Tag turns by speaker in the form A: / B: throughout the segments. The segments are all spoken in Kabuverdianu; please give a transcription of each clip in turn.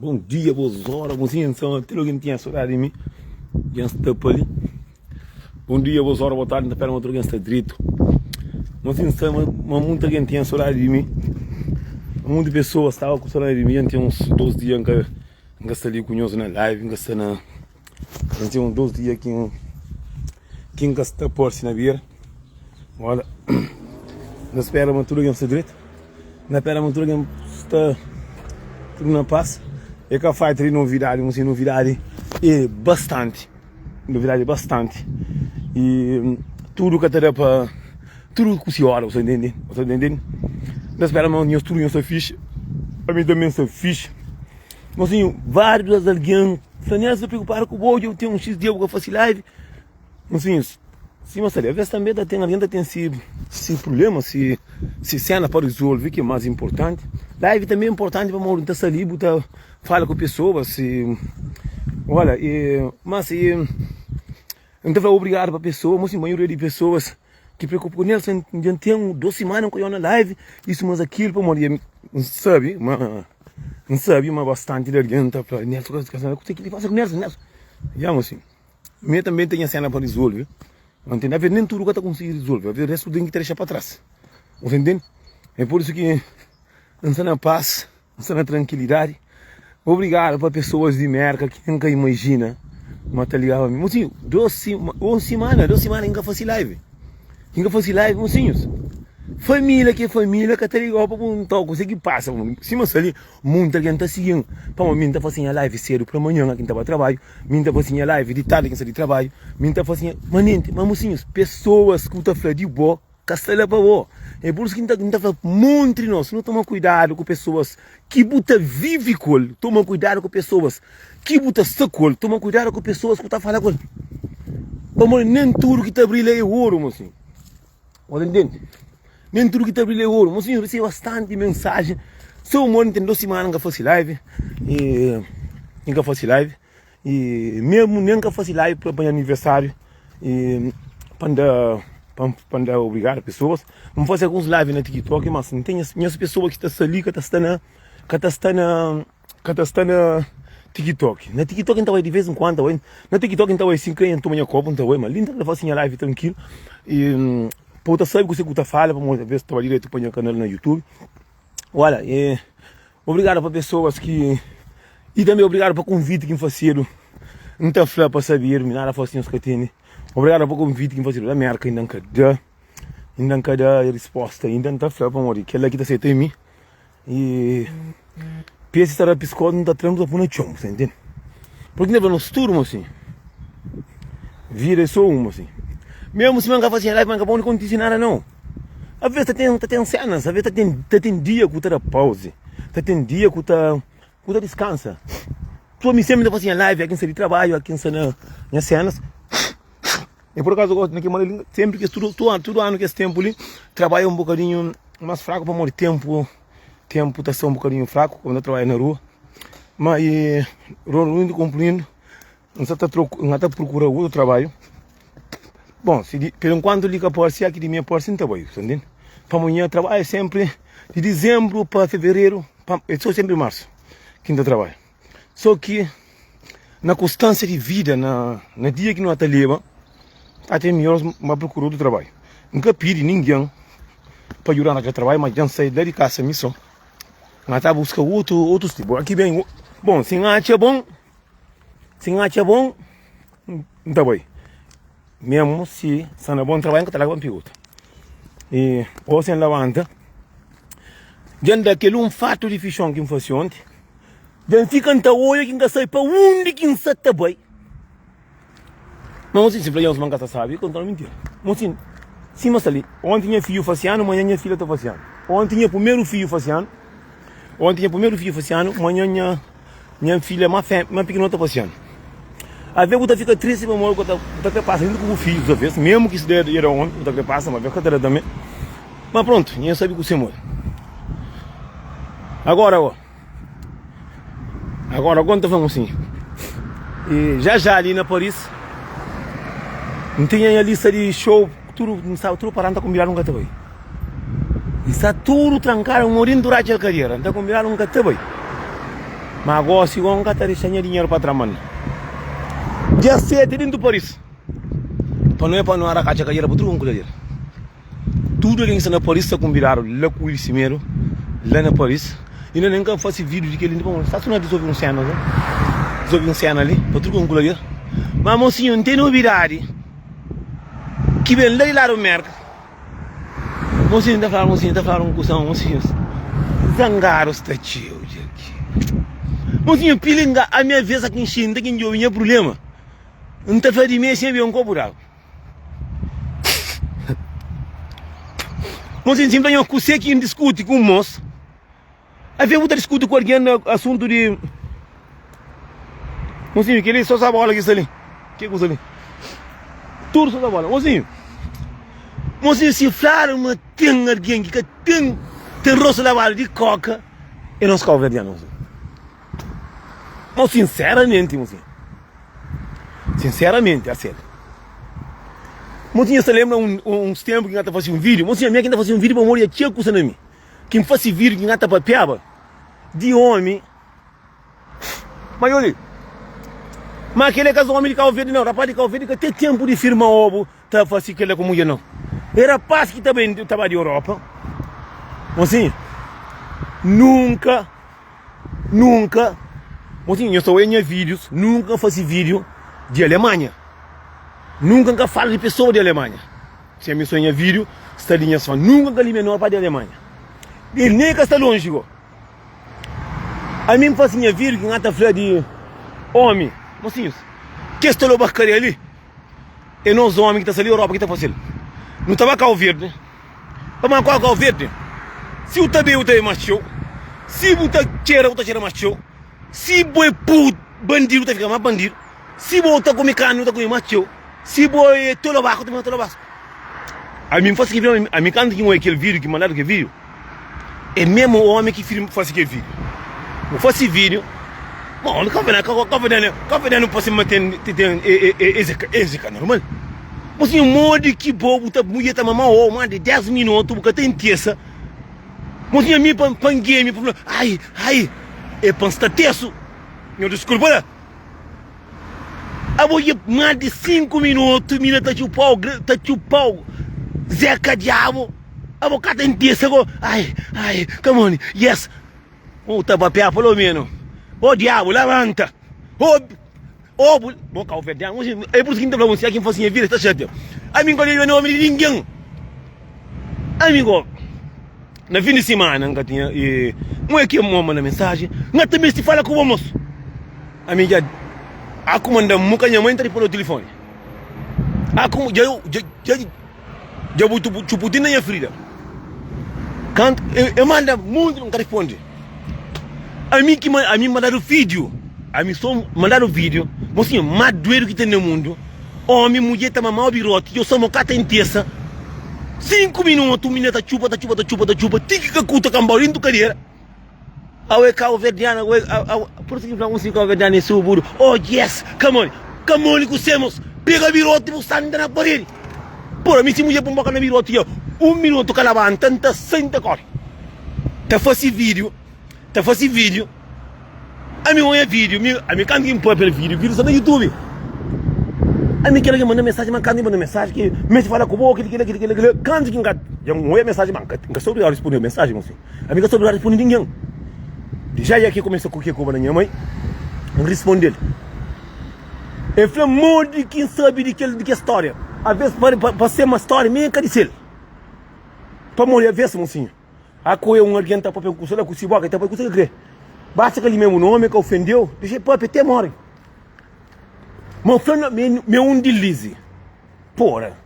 A: Bom dia, boas horas, bom sim, então, tudo alguém tinha saudade de mim, já está para ali. Bom dia, boas horas, boa tarde, não espera outro alguém está direito. Mas sim, está, mas muita gente tinha saudade de mim. Muita pessoa estava com saudade de mim, tinha uns dois dias que que está ali com nós na live, que está na tinha uns dois dias que que está por na beira. Olha, na espera mas tudo alguém está direito. Na espera mas tudo alguém está tudo na paz. É que faz de novidade, mas novidade é bastante. Novidade é bastante. E tudo que te dá para tudo com senhora, você entende? Você entende? Na espera mas nós tudo nós fixe. A mim também sou fixe. Mas assim, vários alguém, se nem se preocupar com o boi, eu tenho um X dia que eu faço live. Mocinhos, si ma sta li, avês tanbê ta ten algen ta ten si si prubléma, si si séna pa rizolve ki é más inportanti. Live tanbê é inportanti pamodi bu ta sta li bu ta fala ku pesoas, si olha e má si N ta fla obrigadu pa pesoa, mosinhu maioria di pesoas ki preokupa ku Nelson dja N ten dos simana N ka odja-u na live, isu mas akilu pamodi N sabe ma N sabe ma bastanti di algen ta fla Nelson kuzê ki pasa ku Nelson, Nelson ya mosinhu. Mi tanbe ten nha sena pa rizolve, bu ntende? Aves nen tudu ka ta konsigi rizolve, aves restu ten ki ta dexa pa tras, bu ta ntende? É pur isu ki N sta na pas, N sta na trankilidadi. Obrigadu pa pesoas di Merka ki N ka imajina ma ta ligaba mi. Mosinhu, dos un simana, dos simana ki N ka fasi live, ki N ka fasi live, mosinhus. Família ki é família ka ta ligau pa perguntau kuzê ki pasa. Sima sta li, Munta algen ta sigi-m pamodi mi N ta fase nha live sedu pra manhan ki N ta ba trabadju, mi N ta fase nha live di tardi ki N sta di trabadju, mi N ta fase nha. Manenti, ma mosinhus, pesoas ku ta fla di bo ka sta la pa bo. É pur isu ki N ta N ta fla monti di nos, nu toma kuidadu ku pesoas ki bu ta vivi ku el, toma kuidadu ku pesoas ki bu ta sta ku el, toma kuidadu ku pesoas ku ta fala ku el. Pamodi nen tudu ki ta brilha é oru, mosinhu. Bo ta ntende? Nen tudu ki ta brilha é oru. Mosinhu, N resebe bastanti mensajen. Seu amor, N ten dos simana N ka fase live. E N ka fase live. E mesmu nen N ka fase live pa nha aniversariu. E pa N da pa N da obrigadu pesoas. N fase alguns live na TikTok, mas N ten nhas pesoa ki ta sta li ka ta sta na ka ta sta na ka ta sta na TikTok. Na TikTok N ta bai di vez en kuandu, ta bai. Na TikTok N ta bai sin kre N toma nha kopu N ta bai, ma li N ta fasi nha live trankilu e pa bu ta sabi kuse ku ta fala pamodi aves ta bai diretu pa nha kanal na YouTube. Wala, e obrigadu pa pesoas ki i tanbe obrigadu pa konviti ki N fasedu. N ta fla pa sabedu mi nada fasi nhos ka tene. Obrigadu pa konviti ki N fasedu la Merka inda N ka da, inda N ka da risposta inda N ta fla pamodi kela ki ta seta e mi. E pese ta da piskot nu ta tra nu ta pui na txon, bu ta intende? Purki n ta fla nos tudu ma sin vida é so uma sin. Mesmu si ma n ka fasi live ma n ka pode kontisi nada nau. Aves ta ten ta ten senas, aves ta ten ta ten dia ku ta da pause, ta ten dia ku ta ku ta diskansa. So mi sempri n ta fasi nha live aki n sta di trabadju, aki n sta na nha senas. E por acaso gosi na ki manera li sempri kes tudu tudu anu kes tempu li trabadju un bokadinhu mas fraku pamodi tempu tempu ta sta un bokadinhu fraku komu ta trabadja na rua ma e rundu konprindu N sa ta troku N ta prokura otu trabadju bon si di per enkuantu li ka parsi aki di mi parsi N ta bai sa ntende pamodi nha trabadju sempri di dizembru pa fevereru pa e so sempri marsu ki N ta trabadja. So ki na konstansia di vida, na na dia ki no ta leba, ta ten midjor N ba prokura otu trabadju. N ka pidi ningen pa djuda-m na kel trabadju, ma dja N sai la di kasa mi so. N ta buska otu otus tipu. Aki ben, bon, si N atxa bon, si N atxa bon, N ta bai. Mesmu si sta na bon trabadju, N ka ta larga pa N pega otu. I gosi N labanta, dja N da kel un fatu di fixon ki N fase onti. Dja N fika N ta odja ki N ka sabe pa undi ki N sa ta bai. Ma mosinhu, si N fla nhos ma N ka ta sabe, konta un mintira. Mosinhu, sima sta li, onti nha fidju fase anu, manhan nha filha ta fase anu. Onti nha primeru fidju fase anu, onti nha primeru fidju fase anu, manhan nha nha filha ma fé, ma pikinoti ta fase anu. Aves bu ta fika tristi pamodi bu ta bu ta kre pasa juntu ku bu fidjus aves, mesmu ki si da era omi, bu ta kre pasa, ma aves ka ta da tanbe. Ma prontu, nha sabe ku se modi. Agora, ó. Agora conta fla assim e já já ali na Paris N tinha nha lista di show tudo N staba tudo parado N ta konvidadu N ka ta bai N sta tudo trankadu N modi N duratxa el kadiera N ta konvidadu N ka ta bai. Ma gosi go N ka ta dexa nha dinheru pa tra man. Dia 7 dentu Paris. Pa no é pa no arakatxa kadera pa tudu un kudadera. Tudu algen ki sta na Paris sta kunvidadu la ku Willy Semedo la na Paris. Inda nen ka fasi vídiu di kel-li pamodi sta sona dizobi un sena la. Dizobi un sena li pa tudu un kudadera. Ma mosinhu N ten nobidadi ki ben la di ladu Merka. Mosinhu ta fla mosinhu ta fla un kusa mosinhu zangadu sta txeu dja ki. Mosinhu pilinga ami avesa ki N xinta ki N djobe nha prubléma. N ta fla di mi é sen bebe un kopu d'agu. Mosinhu si N fla nho kuse ki N diskuti ku un mos, avê bu ta diskuti ku algen na asuntu di. Mosinhu kel-li so sa bola ki sta li. Ke ku sta li? Tudu so sa bola. Mosinhu, mosinhu si fladu ma ten algen ki ka ten ten rostu labadu di koka, é nos kauverdianu mosinhu. Mo sinseramenti mosinhu. Sinseramenti, a sério. Mosinhu sta lembra un, uns tempu ki N ta fasi un vídeo. Mosinhu, ami é ki N ta fasi un vídeo pamodi ya txeu kusa na mi. Ki N fasi vídeo ki N ta papiaba di omi. Ma oli, ma kel é ka omi di Cabo Verde não. Rapaz di Cabo Verde ka ten tempu di firma obu ta fasi kela ku mudjer não. É rapaz ki ta ben ta ba di Europa. Mosinhu, nunka. Nunka, mosinhu, nhos ta oia nha vídius, nunka N fase vídiu di Alemanha. Nunka N ka fala di pesoa di Alemanha. Si ami so nha vídiu sta di nhas fã. Nunka N ka limia nor pa di Alemanha. El nen ka sta lonji go. Ami N fase nha vídiu ki N ta fla di omi. Mosinhus, kes ta loba karia li, é nos omi ki ta sta li Europa ki ta fase-l. Nu ta ba Kau Verdi. Pamodi kau kau verdi, si bu ta bebe bu ta bebe más txeu, si bu ta txera bu ta txera más txeu, si bo é pu bandidu bu ta fika más bandidu, si bo ta kume karni bu ta kume más txeu, si bo é tolobasku bu ta fika más tolobasku. Ami N fase kel vídiu, ami kantu ki N oia kel vídiu, ki mandadu kel vídiu, é mesmu omi ki fase kel vídiu. Bu fase vídiu, bon, kau verdianu, kau verdianu parse ma ten, ten, es é ka normal. Bo sinha modi ki bo bu ta mudjer ta mama o ma di 10 minuto bu ka ta intesa Bo sinha mi pa pa ngemi pa fla ai ai e pa nsta tesu Nho diskulpa la Abo dja ma di 5 minuto mina ta txupau ta txupau Zeka diabu abo ka ta intesa go ai ai come on yes Bu ta papia pelo menu o diabu labanta o Oh bu bo kauverdianu oji é pur isu ki N ta fla bo si ki N fasi nha vida sta xatia ami N ka leba nomi di ningen ami go na fin di simana N ka tinha e un é ki mo manda mensaji N ka ta misti fala ku bo mosu ami dja a ku manda muka nha mai N ta riponde tilifoni a ku dja dja Dja bu txuputi na nha frida. Kantu e manda monti N ka risponde. Ami ki ami mandadu video, ami so mandadu video, mosinhu ma duedu ki ten na mundu, omi mudjer ta mamau biroti, djo so mo ka ta intesa, 5 minutu minina ta txupa ta txupa ta txupa ta txupa ti ki ka kuta kanbau dentu kadera. Awe cabo-verdiano awe awe por isso ki fla um si cabo-verdiano é subudo oh yes come on come on ku semos pega biroti bu santa na parede por mi si mudjer pun boka na biroti ya um minuto ka labanta nta sai nta kore ta fasi video ta fasi video ami oia video mi ami kantu ki npapia na video video sta na youtube ami kel ki manda mensagem ma kantu ki manda mensagem ki meste fala ku bo kila kila kila kila kantu ki nka dja oia mensagem ma nka sta obrigadu responde mensagem mosi. Ami ka sta obrigadu responde ningen. Dja ya ki kumesa ku ke koba na nha mai, N risponde-l. El fla-m modi ki N sabe di kel di kes stória. Aves pa, pa, pa ser ma stória mi N ka di sel. Pamodi aves, mosinhu, a ku e un algen ta papia ku kusa la ku si boka, el ta papia kusa ki kre. Basta ka limia bu nomi, ka ofendeu, dexa el papia te more. Ma N fla na, mi, mi é un dilizi. Pora.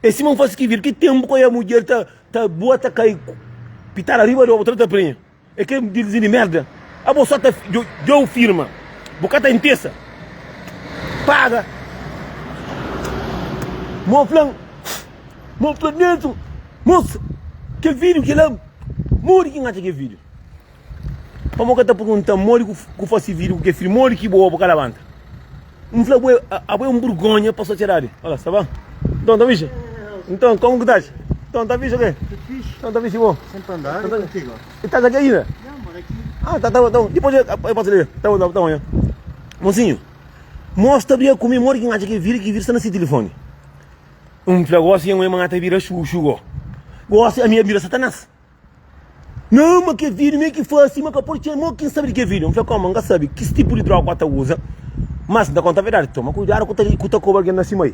A: É sima N fase ki vira. Ki tenpu ku e mudjer ta Ta bua ta kai pitada riba di obu ta ta prenha e ke dilzinho di merda abo so ta djou firma bu ka ta intesa paga mo flan mo flan Nelson mos kel video kila modi ki n atxa kel video pamo ka ta perguntam modi ku fasi video ku kel filho modi ki bo bu ka labanta. N fla bo, abo é un burgonha pa sosiedadi. Ola, sta ba? Nton, ta fixe? Nton, komu ki tas? Nton, ta fixe o ke? Nton, ta fixe bo?
B: Sempre andar e contigo.
A: E tas aqui ainda?
B: Não, moro aqui.
A: Ah, tá, tá, tá, dipôs el pasa li, tá, tá, tá, manhã. Mosinhu, mos ta briga ku mi, modi ki N atxa ki vídiu, ki vídiu sta na si tilifoni. N fla, gósi nha mãe ta bira xuxu gó. Gósi ami bira satanás. Não, ma ke vídeo me ki fasi, ma ka pode txer, mo ki N sabe di ke vídeo. N fla, koma, N ka sabe kis tipu di droga ku ta uza, mas N ta konta verdadi, toma kuidadu ku ta ku ta koba algen na si mai.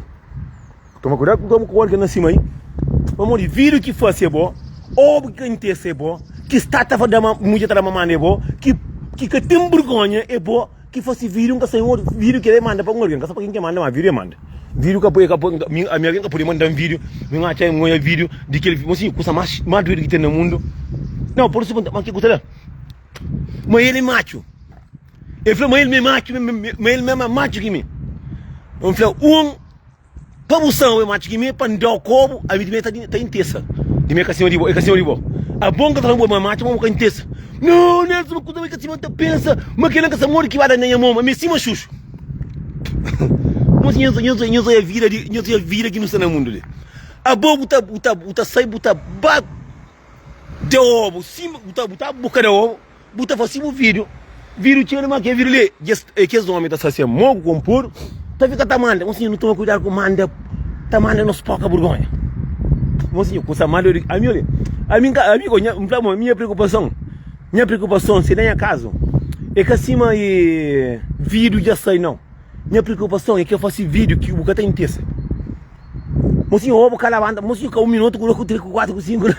A: Toma kuidadu ku ta koba algen na si mai, pamodi vídeo ki fasi é bo, obi ki ka intesa é bo, ki sta ta da mudjer ta da mamanda é bo, ki ki ka ten burgonha é bo. Ki fasi video nka sai un video ki el manda pa un algen ka sa pa kin ki manda ma video e manda video ka poi ka poi mi ami algen ka pudi mandan video mi atxa mi oia video di kel mo si kusa mas mas duedu ki ten na mundu nau por isu ma ke kusa la ma el e matxu el fla ma el me matxu ma el me matxu ki mi n fla un Pa bu sabe matxu ki mi pa N dau kobu, ami di mi ta ta intesa. Di mi é ka sima di bo, é ka sima di bo. Abo N ka ta fla bo ma matxu ma bu ka intesa. Nau, Nelson, ma kuza ma i ka sima N ta pensa ma kila N ka sa modi ki ba da na nha mon, ma mi é sima xuxu. Mos nhos nhos nhos oia vida di nhos oia vida ki nu sta na mundu li. Abo bu ta bu ta bu ta sai bu ta ba da obu sima bu ta bu ta buka da obu. Bu ta fasi bu video, video txeu di ma ke video li djes e kes omi ta fasi mo ku konpodu ta fika ta manda. Mosinhu nu toma kuidadu ku manda ta manda nos poka burgonha. Mosinhu kusa ma dodu ami oli ami nka ami ko nha nfla mo minha preokupason nha preokupason se na nha kazu e ka sima e video dja sai nau nha preokupason e ke fasi video ki bu ka ta intesa. Mosinhu o bu ka labanta mosinhu ka un minutu ku dos ku tres ku kuatru ku sinku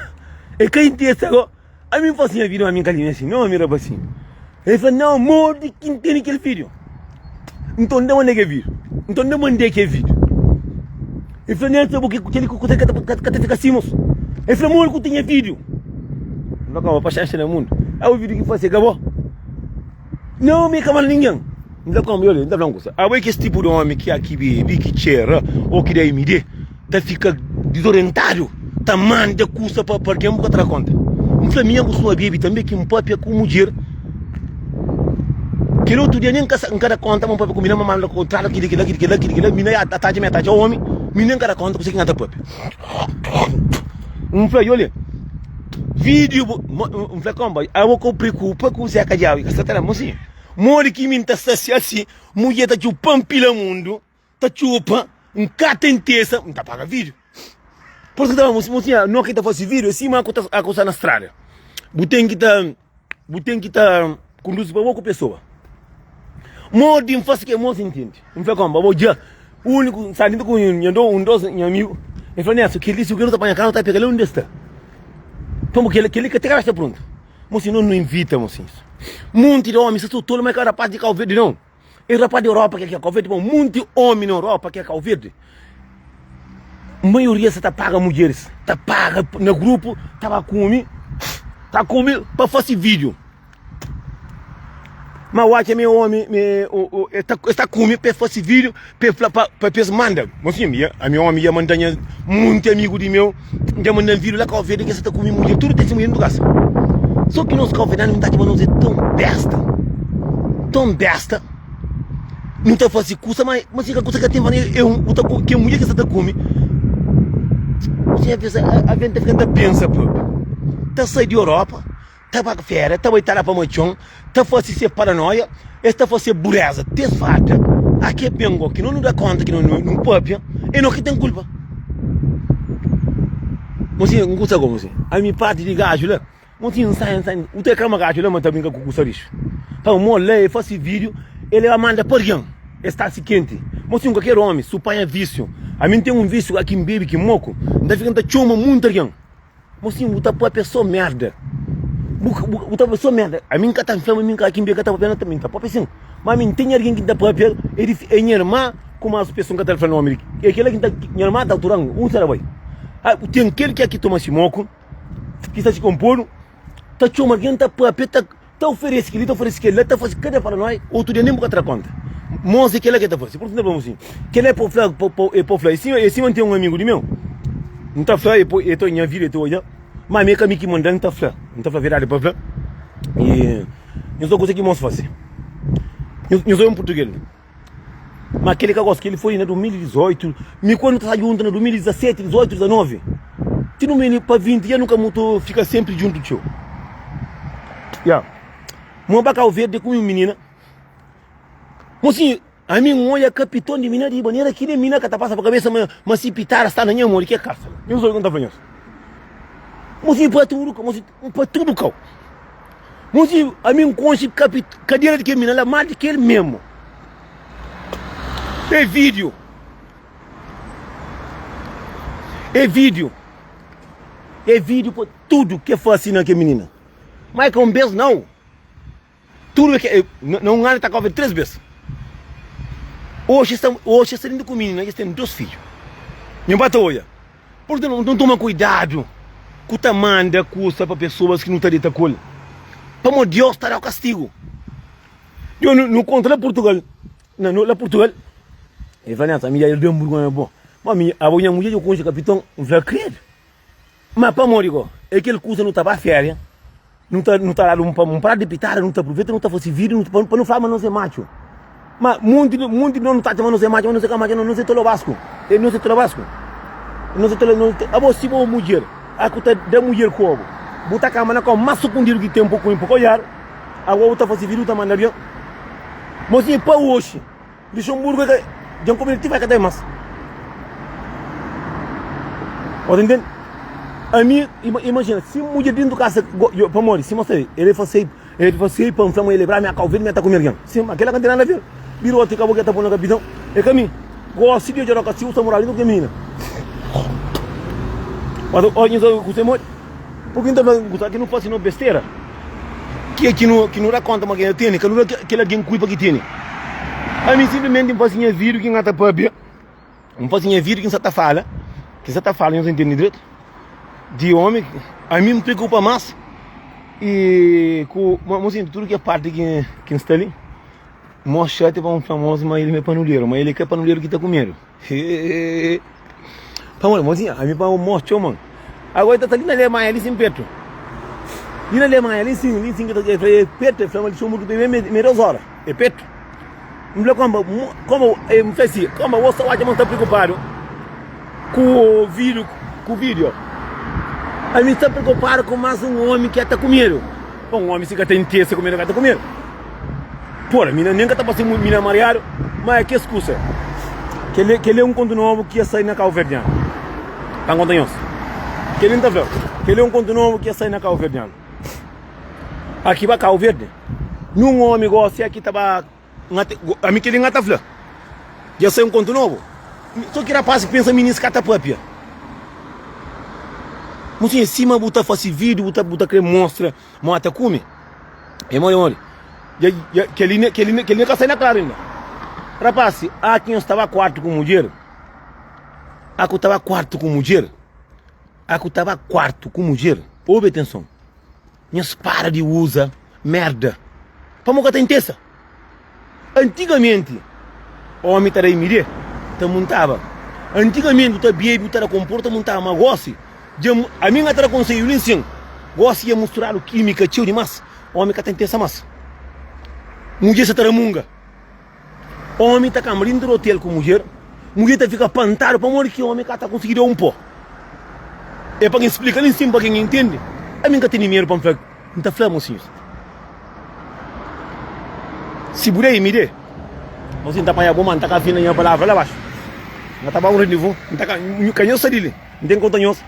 A: e ka intesa go. Ami N fla si nha vida, ami N ka linha si, nau ami rapasinhu. El fla, nau, modi ki N tene kel fidju? Nton N da mandei kel fidju. Nton N da mandei kel fidju. El fla, Nelson, bo kel kuza ka ta, ka ta fika si, mosu. El fla, modi ku ten nha fidju? N fla, koma, paxénxa na mundu. Abo fidju ki fase ka bo? Nau, mi ka manda ningen. N fla, koma, olha, N ta fla un kusa. Abo é kes tipu di omi ki a ki bebe, ki txera, o ki da MD. Ta fika dizorientadu, ta manda kusa pa algen bu ka ta da konta. N fla mi nha kustuma bebe tanbe ki N papia ku mudjer kel otu dia nen N ka da konta ma N papia ku mina ma manda kontradu kili kila kili kila kili kila mina ya atadja mi atadja omi mi nen ka da konta kuse ki N ta papia. N fla olha video N fla konba abo ka bu preokupa ku Zeka Diabu i ka sta ta da mosinhu modi ki mi N ta sta asi mudjer ta txupa-m pila mundu. Ta txupa, N ka ta intesa, N ta paga vídeo. Por isso ki ta fla, mosinha, no ki ta fasi vídeo é sima ku ta ku sta na strada. Bu ten ki ta bu ten ki ta kunduzi pa bo ku pesoa. Modi N fasi ke mos intende. N fla konba, bo dja úniku N sta dentro ku nha do un dos nha amigu. El fla, Nelson, kel li si algen ta panha kara, ta pega la undi el sta. Pamodi kel kel li ka ten kabesa prontu. Mosinho, no no invita, mosinhos. Monti di omi sta so tolu, ma é ka rapaz di Kau Verdi não. E rapaz di Europa ki é Kau Verdi, bom, munti omi na Europa ki é Kau Verdi, maioria sa ta paga mudjeris, ta paga na grupu, ta ba kume, ta kume pa fasi video. Ma watcha mi omi, mi, e ta, e ta kume pa fasi video, pa fla, pa, pa es manda. Mosinho, mi, ami omi ya manda nha munti amigu di meu, dja manda video la Kau Verdi ki sa ta kume mudjer, tudu ten si mudjer dentu kasa. So ki nos kauverdianu nu ta atxa ma nos é ton besta, ton besta, nu ta fase kusa ma ma si ka kusa ka ten valor é un bu ta ke mudjer ki sa ta kume, si avens ta fika ta pensa propi, ta sai di Europa, ta ba feria, ta bai ta la pa matxon, ta fase se paranoia, es ta fase bureza, te farta, a ke ben go ki no nu da konta ki no nu papia, é no ki ten kulpa. Mosinha, N kusa go mosinha, ami parti di gaju la. Mosinhu nsaia nsaia u ta kama gatxu la ma ta brinka ku kusa rixu pa mo la e fasi video e leba manda pa algen e sta si kenti mosinhu kualker omi su panha visiu ami nten un visiu aki nbebi ki moku nta fika nta txoma muntu algen mosinhu bu ta papia so merda bu bu ta papia so merda ami nka ta fla ma mi nka ki nbebi ka ta papia na mi nta papia sin ma ami nten algen ki nta papia e di e nha irma ku mas pesoa nka ta fla nomi di e kila ki nta nha irma ta turan un sera bai ten kel ki aki toma si moku. ki sta si konpodu, ta txoma algen, ta papia, ta ta oferese kel-li, ta oferese kel-la, ta fase kada paranoia, otu dia nen bu ka tra konta. Mos é kel-la ke ta fase. Pur isu N ta fla-bu sin, kel-la é pa fla, pa pa é pa fla. É sima é sima N ten un amigu di meu, N ta fla, é pa é ta nha vida é ta odja, ma ami é ka mi ki manda-l, N ta fla, N ta fla verdadi pa fla. I nhos odja kusa ki mos fase. Nhos nhos odja un purtugel. Ma keli ka gosta, keli foi na 2018, mi ku el nu ta sta djuntu na 2017, 18, 19, ti 2000 pa 20 dja nu ka mutu fika sempri djuntu txeu. Ya. Mo ba Kau Verde ku un minina. Mosinhu, ami N oja kapiton di mina di manera ki nen mina ka ta pasa pa kabesa ma ma si pitada sta na nha mon di ke kasa la. Nhos obi ku N ta fla nhos. Mosinhu, pa tudu kau, mosinhu, pa tudu kau. Mosinhu, ami N konxe kapi kadera di kel mina la mas di ki el memu. É vídeo. É vídeo. É vídeo pa tudu ke fase na ke minina. Má é ka un bês nau. Tudu é ke na un anu ta kova 3 bês. Oxi sta oxi sta dentro ku minina, es ten 2 fidju. Nho ba ta oia. Purtantu nu toma kuidadu ku ta manda kusa pa pesoas ki nu ta dita ku el. Pamodi Deus ta da-u kastigu. Nho nu konta la Purtugal, na la Purtugal, el fla nessa, ami dja el ben burgonha bo. Ma ami abo nha mudjer dja konxe kapiton, N fla kredu. Ma pamodi go? É kel kuza nu ta ba féria, nu ta nu ta dadu un un pratu di pitada, nu ta apruveta, nu ta fasi vídiu, nu ta pa nu fla ma nos é matxu. Ma monti di monti di nos nu ta atxa ma nos é matxu, ma nos é ka matxu, nos é tolobasku. E nos é tolobasku. Nos é tolo nos abo si bo mudjer, a ku ta da mudjer ku obu, bu ta kamba na kau mas sukundidu ki ten pa ku pa oiadu, ago bu ta fasi vídiu bu ta manda algen. Mosinhu pa oxi. Luxemburgo é ka dja N kume ti vai ka ten mas. Bo ta intende? Ami, imajina, si mudjer dintu kasa, pamodi, sima sta el fase, el fase pa N fla ma el lebra mi a Kau Verdi mi a ta kume algen. Sim, ma kila ka ten nada a ver. Biroti ka bo ke ta pui na kapitão, é ka mi. Gosi di odja ka si usa moral dintu ke minina. Mas, oi, nho sabe ku se modi? Purki N ta fla kusa ki nu fase no bestera. Ki ki nu ki nu da konta ma ki tene, ka nu da kel algen kulpa ki tene. Ami simplimenti N fasi nha vídiu ki N ka ta pâpia, N fasi nha vídiu ki N sa ta fala, ki N sa ta fala, nhos intende dretu? Di omi, ami N preokupa mas i ku, mo sinti tudu ke parti ki ki N sta li, mo xati pa un famozu ma el é panuleru, ma el é ka panuleru ki ta kumedu. Pamodi, mozinha, ami pa un mos txoma-m. Agora el ta sta li na Alemanha, li sin pertu. Li na Alemanha, li sin, li sin ki ta el fla, é pertu, el fla ma Luxemburgo ta ben me dos ora, é pertu. N fla, konba, konba, N fla si, konba, bo sta odja ma N sta preokupadu ku vídiu, ku vídiu. Ami sta preokupadu ku mas un omi ki ta ku medu. Bom, un omi si ka ta intesa ku medu, ka ta ku medu. Pora, mina nen ka ta parse mina mariadu, ma é kes kusa. Kel-li, kel-li é un kontu nobu ki ia sai na Kauverdianu. Pa N konta nhos. Kel-li N ta fla, kel-li é un kontu nobu ki ia sai na Kauverdianu. Aki ba Kau Verdi, nun omi gosi aki ta ba Ami kel-li N ka ta fla. Dja sai un kontu nobu. So ki rapaz pensa minis ka ta papia. Mosinha, sima bu ta fasi vídiu, bu ta, bu ta kre mostra ma ta kume. E modi, modi. Dja, dja, kel-li, kel-li, kel-li ka sai na klaru inda. Rapaz, a ki nhos ta ba kuartu ku mudjer, a ku ta ba kuartu ku mudjer, a ku ta ba kuartu ku mudjer, obi atenson. Nhos para di uza merda pamo ka ta intesa. Antigamenti omi ta da imide ta muntaba. Antigamenti bu ta bebi bu ta da konpor ta muntaba ma gosi dja ami nha ta da konsedju li nsin gosi dja musturadu kimika txeu dimas omi ka ta intesa mas. Mudjer sa ta ramunga. Omi ta kamba dintu di otel ku mudjer, mudjer ta fika pantadu pamodi ki omi ka ta konsigi da un po. E pa N splika li nsin pa ken intende, ami N ka tene medu pa N fla, N ta fla mosinhus, si bu da i mi de, mosinhu N ta panha bo ma N ta ka afina nha palavra la baxu, N ta ba un rendevu, N ta ka, ka nhos sa di li, N ten konta nhos.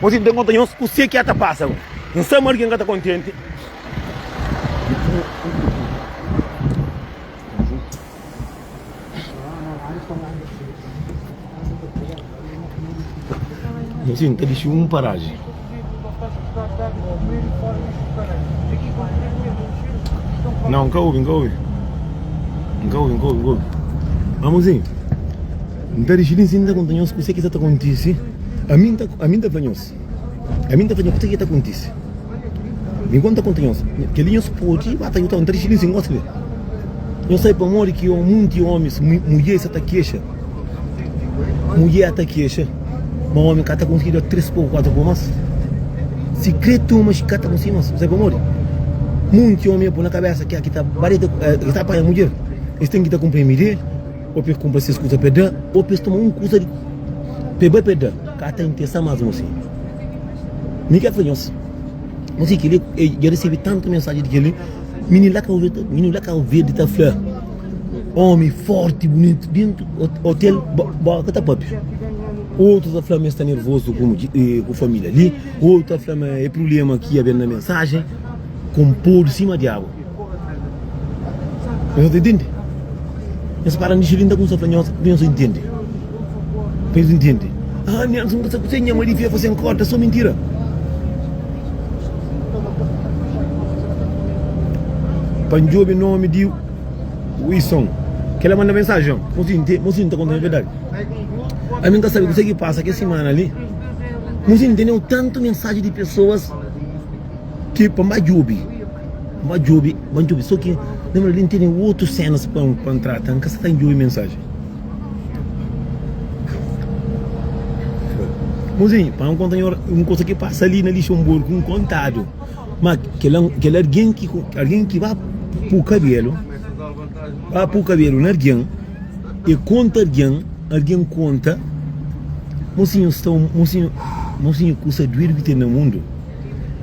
A: Mosi, N ten konta nhos kuse ki a ta pasa. N sa ma algen ka ta kontenti. Mosi, N ta dixi un paraji. Não, N ka obi, N ka obi. N ka obi, N ka obi, N ka obi. Ma mosi. N ta dixidi nsin, N ta konta nhos kuse ki sa ta kontise. Ami N ta, ami N ta fla nhos, ami N ta fla nhos kuse ki ta kontise. Mi gosi N ta konta nhos, kel-li nhos pode ba ta juta. N ta dixidi nsin gosi li. Nhos sabe pamodi ki munti omis, mudjer sa ta kexa? Mudjer ta kexa ma omi ka ta konsigi da 3 po, 4 po mas. Si kre toma, ka ta konsigi mas. Sabe pamodi? Munti omi e poi na kabesa ki ta ba deta, ki ta panha mudjer, es ten ki ta kunpra MD. Ô pa es kunpra ses kuza pa es da, ô pa es toma un kuza di pa es bai pa es da. Ka ta interesa más mosi. Mi ka fla nhos, mosi, kel-li, e dja resebe tantu mensaji di kel-li. Mininu la Cabo Verde, mininu la Cabo Verde ta fla Omi forti bunitu dentu hotel bo ka ta papia. Otu ta fla ma e sta nervozu ku familia li, otu ta fla ma e prublema ki ya ben na mensajen konpodu sima diabu. Nhos ta intende? Nhos para di xili, N ta kumsa fla nhos pa nhos intende. Pa nhos intende. Ah, Nelson, N ka sabe kuzê, nha mai di fia fase-m korta, so mintira. Pa N djobe nomi di Wilson. Kel-la manda mensajen. Mosinhu, mosinhu, N ta konta-m verdadi. Ami N ka sabe kuzê ki pasa kes simana li. Mosinhu, N tene tantu mensajen di pesoas ki pa N ba djobe. N ba djobe, ba djobe, so ki na verdadi N tene otu senas pa N trata, N ka sta ta djobe mensajen. Mozinho, pa N konta nho un kusa ki pasa li na Lixemburgu, N kontadu ma kel kel algen ki algen ki ba pu kabelu, ba pu kabelu na algen, e konta algen, algen konta, mozinho sta, mozinho, mozinho kusa duedu ki ten na mundu,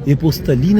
A: e pô sta li na.